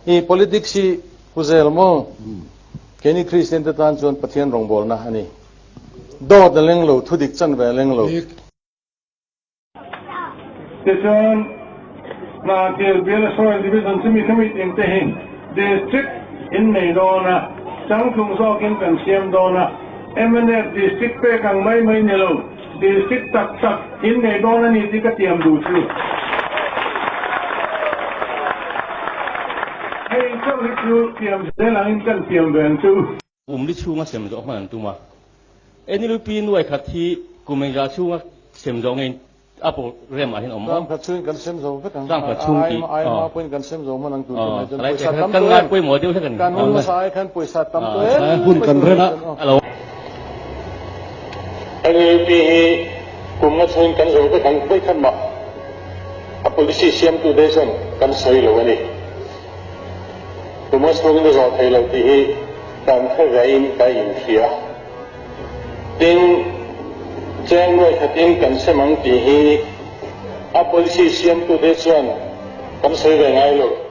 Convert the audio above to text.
I politics hi pu zel maw? Keini Kristian te tan chuan Pathian rawngbawlna a ni. Dawt a leng lo, thudik chanve a leng lo. Tichuan, Hnahthial biala Soil Division chumi khami ting te hi District in nei dawn a, changtlung zawkin kan siam dawn a, mnf District pek ang mai mai ni lo, District tak tak in nei dawn a ni tih ka tiam duh chu. Hei chauh hi chu tiam zel angin kan tiam ve ang chu. Kum li chhunga sem zawh hman an tum a. NLUP nuai khat hi kum engzah chhunga sem zawh nge a program ah hian awm Tlang khat chhungin kan sem zo vek ang. Tlang khat chhung tih. Aima pawhin kan sem zo hman ang tur te mai chuan pawisa tam tawh em? Pawimawh deuh hlek a ni. Kan hun hmasa ai khan pawisa tam tawh em? Hun kan rem a. NLUP hi kum nga chhungin kan zo vek ang vawikhat mah a policy siamtu te chuan kan sawi lo a ni. Tuma chhungin a zawh thei lo tih hi kan hre vein ka inhria. Tin, cheng nuai khatin kan sem ang tih hi a policy siamtute chuan kan sawi ve ngai lo.